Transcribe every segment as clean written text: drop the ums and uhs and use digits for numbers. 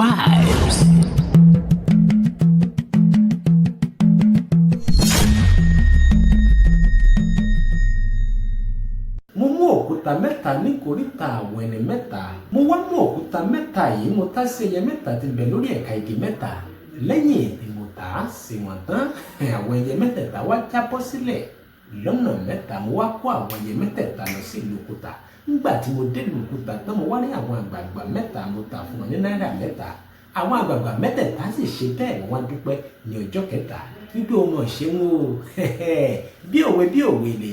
vibes. Mo mú òkúta mẹ́ta ní koríta àwọn ẹni mẹ́ta. Mo wá mú òkúta mẹ́ta yìí, mo tá sí ẹyẹ mẹ́ta tí ń bẹ lórí ẹ̀ka igi mẹ́ta. Lẹ́yìn tí mo tà á sí wọn tán, àwọn ẹyẹ mẹ́tẹ̀ẹ̀ta wá jábọ́ sílẹ̀ lọ́nà mẹ́ta. Mo wá kó àwọn ẹyẹ mẹ́tẹ̀ẹ̀ta lọ sí ìlú Òkúta. Nígbà tí mo dé ìlú Òkúta tán, mo wá rí àwọn àgbààgbà mẹ́ta, mo tà fún wọn ní náírà mẹ́ta. Àwọn àgbààgbà mẹ́tẹ̀ẹ̀ta sì ṣe bẹ́ẹ̀, wọ́n wá dúpẹ́ ní ọjọ́ kẹta wípé o mọ̀ ṣe ń o bí òwe bí òwe lè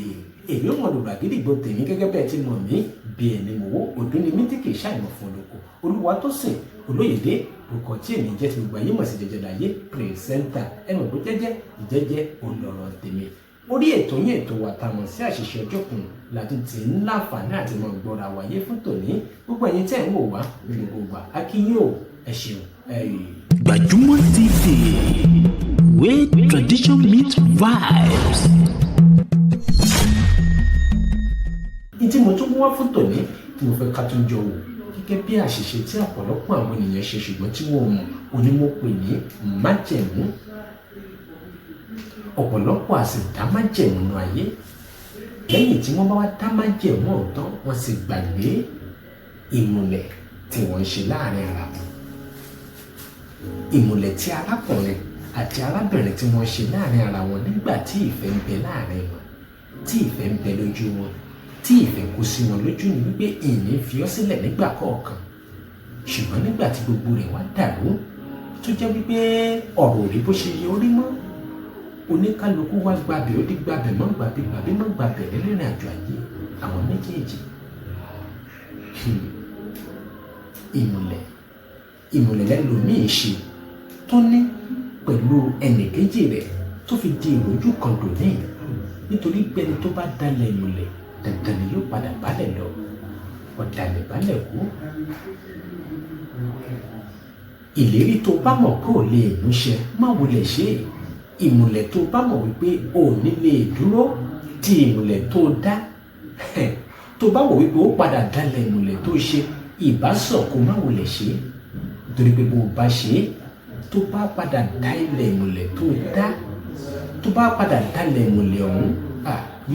èmi ò mọ̀ lùgbà gídígbò tèmi gẹ́gẹ́ bẹ́ẹ̀ tí mọ̀ mí bí ẹni mò wó ọdún ni mí tí kì í ṣàìmọ̀ fún olóko. Olúwa tó sìn Olóyèdé orúkọ tí èmi jẹ́ ti gbogbo ayé mọ̀ sí Jẹ́jẹ́ Láyé pírẹsẹ́ńtà. Ẹ mọ̀ pé jẹ́jẹ́ jẹ́jẹ́ olọ̀rọ̀ tèmi. Orí ètò yín, ètò wa tá a mọ̀ sí àṣìṣe ọjọ́ kan láti ti ń láǹfààní àti mọ̀ gbọ́ra wáyé fún tòní. Gbogbo ẹ̀yin tẹ́ ń wò wá ní gbogbo ìgbà, a kí yín o, ẹ ṣeun. Gbajúmọ̀ TV, where tradition meets vibes. Ní tí mo tún mú wá fún tòní tí mo fẹ́ ká tún jọ wò gẹ́gẹ́ bí àṣìṣe tí ọ̀pọ̀lọpọ̀ àwọn ènìyàn ṣe ṣùgbọ́n tí wọ́n mọ̀, òní mo pè ní májẹ̀mú. Ọ̀pọ̀lọpọ̀ àsì dá májẹ̀mú nù ayé. Lẹ́yìn tí wọ́n bá wá dá májẹ̀mú ọ̀hún tán, wọ́n sì gbàgbé ìmùlẹ̀ tí wọ́n ń ṣe láàrin ara wọn. Ìmùlẹ̀ tí arákùnrin àti arábìnrin tí wọ́n ṣe láàrin ara wọn nígbà tí ìfẹ́ ń bẹ láàrin wọn, tí ìfẹ́ ń bẹ lójú wọn, tí ìfẹ́ kó sí wọn lójú ni wípé ìní fi ọ́ sílẹ̀ nígbà kọ̀ọ̀kan. Ṣùgbọ́n nígbà tí gbogbo rẹ̀ wá dàrú, tó jẹ́ wípé ọ̀rọ̀ ò rí bó ṣe yẹ orí mọ́, oníkálukú wá gbabẹ̀, ó dí gbabẹ̀ mọ́ gbabẹ̀, gbabẹ̀ mọ́ gbabẹ̀ nínú ìrìn àjò ayé àwọn méjèèjì. Ìmùlẹ̀ ìmùlẹ̀ lẹ́lòmíì ṣe tó ní pẹ̀lú ẹnìkejì rẹ̀ tó fi di ìrójú kan dòní, nítorí pé ẹni tó bá dalẹ̀ ìmùlẹ̀, dandan ni yóò padà balẹ̀ lọ, ọ̀dàlẹ̀ balẹ̀ kú. Ìlérí tó bá mọ̀ pé ò lè múṣẹ, má wulẹ̀ ṣe é. Ìmùlẹ̀ tó bá mọ̀ wípé ò ní lè dúró di ìmùlẹ̀ tó dá, tó bá wò wípé ó padà dalẹ̀ ìmùlẹ̀ tó ṣe, ìbásọ̀ kó má wulẹ̀ ṣe é, nítorí pé bó o bá ṣe é, tó bá padà dá ilẹ̀ ìmùlẹ̀ tó dá, tó bá padà dalẹ̀ ìmùlẹ̀ ọ̀hún,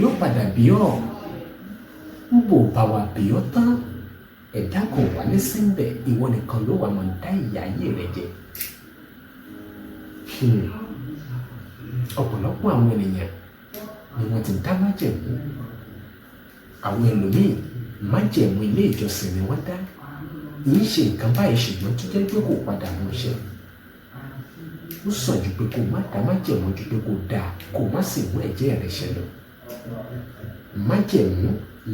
yóò padà bí ọ̀ ń bò bá wa bí ọ́ tán, ẹ̀dá kò wá ní síbẹ̀, ìwọ nìkan ló wà máa dá ìyà ayé rẹ jẹ. Ọ̀pọ̀lọpọ̀ àwọn ènìyàn ni wọ́n ti dá májẹ̀mú. Àwọn ẹlòmíì, májẹ̀mú ilé ìjọsìn ni wọ́n dá, kì í ṣe nǹkan báyìí, ṣùgbọ́n tó jẹ́ pé kò padà mú iṣẹ́. Ó sàn ju pé kó má dá májẹ̀mú ju pé kó dáa kó má sì mú ẹ̀jẹ̀ rẹ̀ ṣẹ lọ. Májẹ̀mú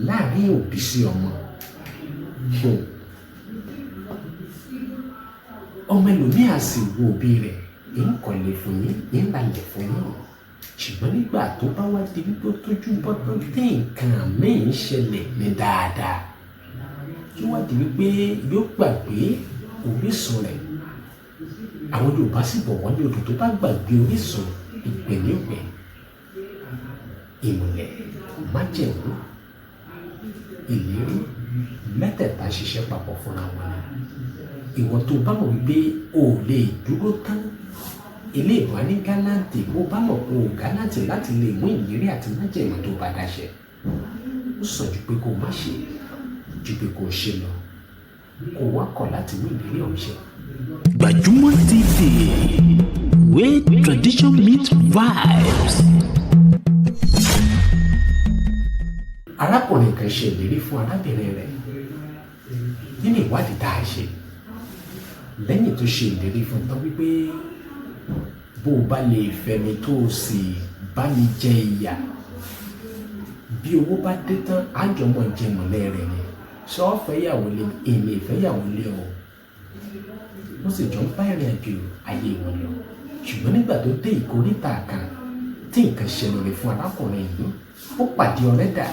láàrin òbí sí ọmọ. Ọmọ ẹlòmíì á sì wo òbí rẹ̀, ń kọ́lé fún yín, ń ralẹ̀ fún yín, ṣùgbọ́n nígbà tó bá wá di wípé ó tójú bọ́ tán tí nǹkan míì ń ṣẹlẹ̀ ní dáadáa, yóò wá di wípé yóò gbàgbé orísun rẹ̀. Àwọn Yorùbá sì bọ̀ wọ́n ní odò tó bá gbàgbé orísun, ìgbẹ́ ní ògbẹ́. Ìmùlẹ̀, májẹ̀mú, ìlérí mẹ́tẹ̀ẹ̀ta ṣiṣẹ́ papọ̀ fúnra wọn ni. Ìwọ tó bá mọ̀ wípé o ò lè dúró tán, ilé ìwà ní gallant, bó bá mọ̀ pé o gallant láti lè mú ìlérí àti májẹ̀mú tó bá dáṣẹ, ó sàn ju pé kó má ṣe ju pé kó ṣe lọ, kó wá kọ̀ láti mú ìlérí ọ̀hún ṣẹ. Gbajúmọ̀ TV, where tradition meets vibes. Arákùnrin kan ṣe ìlérí fún arábìnrin rẹ̀. Nínú ìwádìí tá a ṣe, lẹ́yìn tó ṣe ìlérí fún tán wípé bó o bá lè fẹ́ mi tó o sì bá mi jẹ ìyà, bí owó bá dé tán, àjọmọ̀ jẹ mọ̀lẹ́ rẹ̀ ni, sọ fẹ́yàwó lé èmi ìfẹ́yàwó lé o. Wọ́n sì jọ ń bá ìrìn àjò ayé wọn lọ, ṣùgbọ́n nígbà tó dé ìkóríta kan tí nǹkan ṣẹlẹ̀ fún arákùnrin yìí, ó pàdé ọ̀rẹ́ dà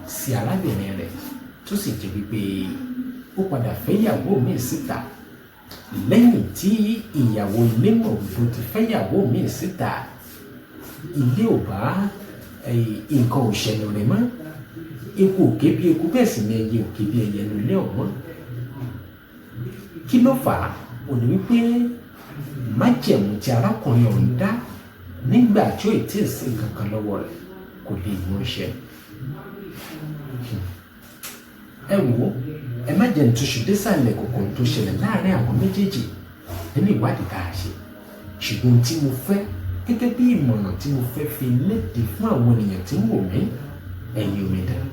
sí arábìnrin rẹ̀, tó sì jẹ́ wípé ó padà fẹ́yàwó míì síta. Lẹ́yìn tí ìyàwó ilé mọ̀ wípé ó ti fẹ́yàwó míì síta, ilé ò bá nǹkan ò ṣẹlẹ̀ rẹ̀ mọ́. Eku ò ké bí eku, bẹ́ẹ̀ sì ni ẹyẹ ò ké bí ẹyẹ nínú ilé ọ̀hún. Kí ló fà á? Ò ní wípé májẹ̀mú tí arákùnrin ọ̀hún dá nígbà tí ó tí ì sí nǹkan kan lọ́wọ́ rẹ̀ kò lè mú ṣẹ. Ẹ wò ó, ẹ má jẹ́ n túṣu désàlẹ̀ kòkò tó ṣẹlẹ̀ láàrin àwọn méjèèjì nínú ìwádìí tá a ṣe. Ṣùgbọ́n tí mo fẹ́ gẹ́gẹ́ bí ìmọ̀ràn tí mo fẹ́ fi léde fún àwọn ènìyàn tí ń wò mí, ẹ̀yin omidan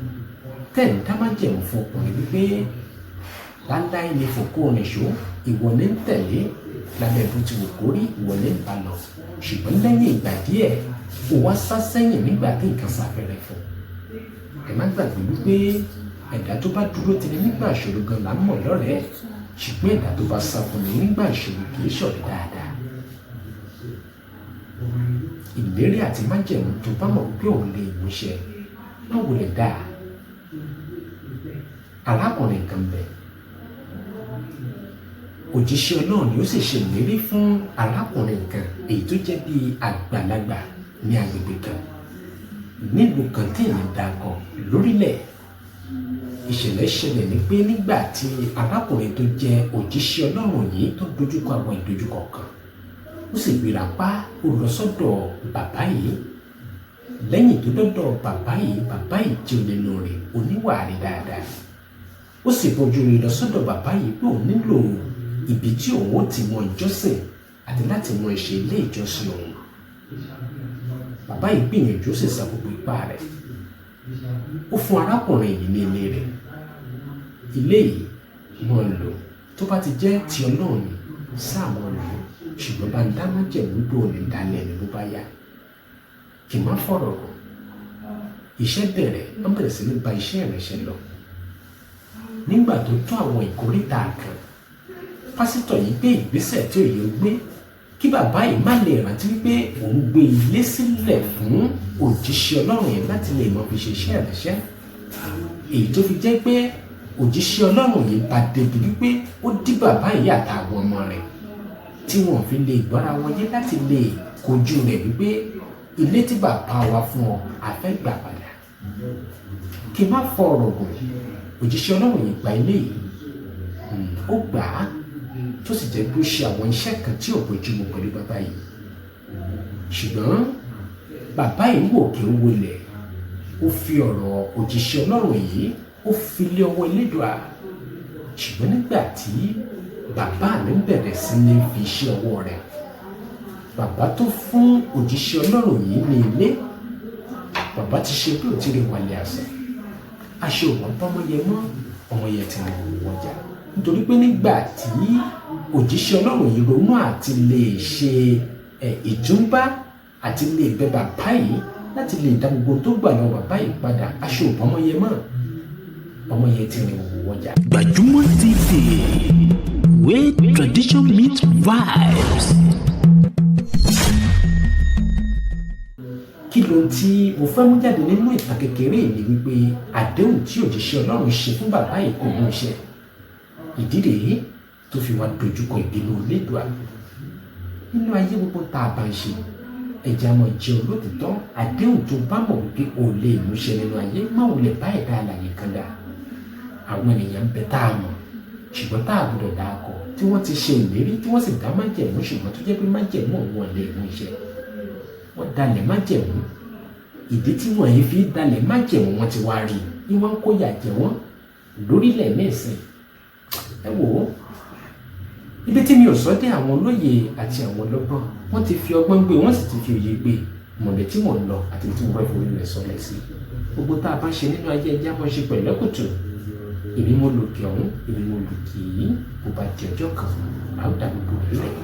tẹ̀ ń dá májẹ̀mú fún ọkùnrin wípé láláì ní fòkó nìṣó, ìwọ ní ń tẹ̀lé lábẹ́ bó ti wù kó rí, ìwọ ní ń bá lọ. Ṣùgbọ́n lẹ́yìn ìgbà díẹ̀, ó wá sá sẹ́yìn nígbà tí nǹkan sáfẹ́rẹ́ fún. Ẹ má gbàgbé wípé ẹ̀dá tó bá dúró tini nígbà ìṣòro gan là ń mọ̀ lọ́rẹ̀ẹ́, ṣùgbọ́n ẹ̀dá tó bá sá fún ni nígbà ìṣòro kì í ṣọ̀rẹ́ dáadáa. Ìlérí àti májẹ̀mú tó bá mọ̀ wípé òun lè múṣẹ, má wulẹ̀ dáa. Arákùnrin kan bẹ̀, òjíṣẹ́ Ọlọ́run ni ó sì ṣe ìlérí fún arákùnrin kan èyí tó jẹ́ bí àgbàlagbà ní agbègbè kan nílùú kan tí èèyàn dakọ̀ lórílẹ̀. Ìṣẹ̀lẹ̀ ṣẹlẹ̀ ní pé nígbà tí arákùnrin tó jẹ́ òjíṣẹ́ Ọlọ́run yìí tó dojúkọ àwọn ìdojúkọ kan, ó sì gbéra pa, ó lọ sọ́dọ̀ bàbá yìí. Lẹ́yìn tó dọ́dọ̀ bàbá yìí, bàbá yìí jẹ́ onínú rẹ̀, oníwà rẹ̀ dáadáa. Ó sì bójú rẹ̀ lọ sọ́dọ̀ bàbá yìí pé òun nílò ibi tí òun ó ti mọ ìjọsìn àti láti mọ ìṣe ilé ìjọsìn òun. Bàbá yìí gbìyànjú, ó sì sa gbogbo ipá rẹ̀. Ó fún arákùnrin yìí ní ilé rẹ̀. Ilé yìí mọ̀ ń lò tó bá ti jẹ́ ti Ọlọ́run ni, sáà mọ̀ lò ó, ṣùgbọ́n bá ń dá májẹ̀mú pé òun ní dalẹ̀ ni bó bá yá. Kì má fọ̀rọ̀ gùn. Iṣẹ́ bẹ̀rẹ̀, wọ́n bẹ̀rẹ̀ sí ní ba iṣẹ́ ìránṣẹ́ lọ. Nígbà tó tó àwọn ìkóríta kan, pásítọ̀ yìí gbé ìgbésẹ̀ tí òye gbé kí bàbá yìí má lè rántí wípé òun gbé ilé sílẹ̀ fún òjíṣẹ́ Ọlọ́run yẹn láti lè mọ fi ṣe iṣẹ́ ìránṣẹ́. Èyí tó fi jẹ́ pé òjíṣẹ́ Ọlọ́run yìí bá débi wípé ó dí bàbá yìí àtàwọn ọmọ rẹ̀ tí wọ́n fi lè gbọ́ra wọn yé láti lè kojú rẹ̀ wípé ilé tí bàbá wa fún ọ, a fẹ́ gbà padà. Kí n má fọ ọ̀rọ̀ gùn, òjíṣẹ́ Ọlọ́run yìí gba ilé yìí, ó gbà á, tó sì jẹ́ pé ó ṣe àwọn iṣẹ́ kan tí ò bójúmu pẹ̀lú bàbá yìí. Ṣùgbọ́n bàbá yìí wò kí ó wọlé, ó fi ọ̀rọ̀ òjíṣẹ́ Ọlọ́run yìí, ó fi lé ọwọ́ Elédùà. Ṣùgbọ́n nígbà tí bàbá mi ń bẹ̀rẹ̀ sí ní fi iṣẹ́ ọwọ́ rẹ̀, bàbá tó fún òjíṣẹ́ Ọlọ́run yìí ní ilé, bàbá ti ṣe bí òtírí wàlẹ̀ àṣà. Aṣọ òwò bọ́mọyẹ mọ́, ọmọyẹ ti rìn wọjà. Nítorí pé nígbà tí òjíṣẹ́ Ọlọ́run yìí ronú àti lè ṣe ìtúnbá àti lè bẹ bàbá yìí láti lè dá gbogbo tó gbà lọ bàbá yìí padà, aṣọ òbọ́mọyẹ mọ́, ọmọyẹ ti rìn wọjà. Gbajúmọ̀ TV, where tradition meets vibes. Kí ló ń tí mo fẹ́ mú jáde nínú ìtàn kékeré ni wípé àdéhùn tí òjíṣẹ́ Ọlọ́run ṣe fún bàbá yìí kò mú ṣẹ. Ìdí rèé tó fi wá dojúkọ ìbínú Elédùà. Nínú ayé gbogbo tá a bá ń ṣe, ẹ̀jẹ̀ àmọ́ jẹ́ olótìtọ́. Àdéhùn tó bá mọ̀ wípé o lè mú ṣẹ nínú ayé, má wulẹ̀ bá ẹ̀dá alààyè kan dà. Àwọn ènìyàn ń bẹ tá a mọ̀, ṣùgbọ́n tá a gbọdọ̀ dà kọ, tí wọ́n ti ṣe ìlérí tí wọ́n sì dá májẹ̀mú, ṣùgbọ́n tó jẹ́ pé májẹ̀mú òun ò lè mú ṣẹ. Wọ́n dalẹ̀ májẹ̀mú. Ìdí tí wọ́n yìí fi dalẹ̀ májẹ̀mú, wọ́n ti wá rí i ní wọ́n ń kó yà jẹ wọ́n lórílẹ̀ mẹ́sìn. Ẹ wò ó, ibi tí mi ò sọ dé, àwọn olóye àti àwọn ọlọ́gbọ́n wọ́n ti fi ọgbọ́n gbé, wọ́n sì ti fi òye gbé mọ̀lẹ́ tí mò ń lọ àti tí mo fẹ́ forí rẹ̀ sọlẹ̀ sí. Gbogbo tá a bá ṣe nínú ayé, ẹjẹ́ á máa ṣe pẹ̀lẹ́kùtù. Èmi mo lòkè ọ̀hún, èmi mo lòkè yìí, kò bá di ọjọ́ kan, a ó dà gbogbo rẹ̀ lẹ̀.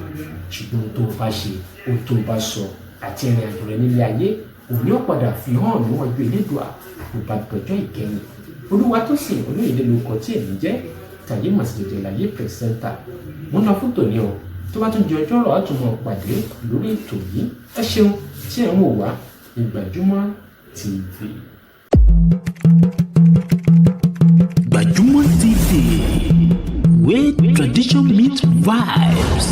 Ṣùgbọ́n ohun tó o bá ṣe, ohun tó o bá sọ àti ìrìn àjò rẹ nílé ayé, òní ó padà fi hàn níwájú Elédùà kò bá dọjọ́ ìkẹyìn. Olúwatósìn Olóyèdè lórúkọ tí èmi jẹ́, tàyé màsídẹ̀dẹ̀ láyé presenter. Mo ń lọ fún tòní o, tó bá tún di ọjọ́ ọ̀rọ̀ àtúmọ̀ pàdé lórí ètò yìí. Ẹ ṣeun tí ẹ̀ ń wò wá ní Gbajúmọ̀ TV. Gbajúmọ̀ TV, where tradition meets vibes.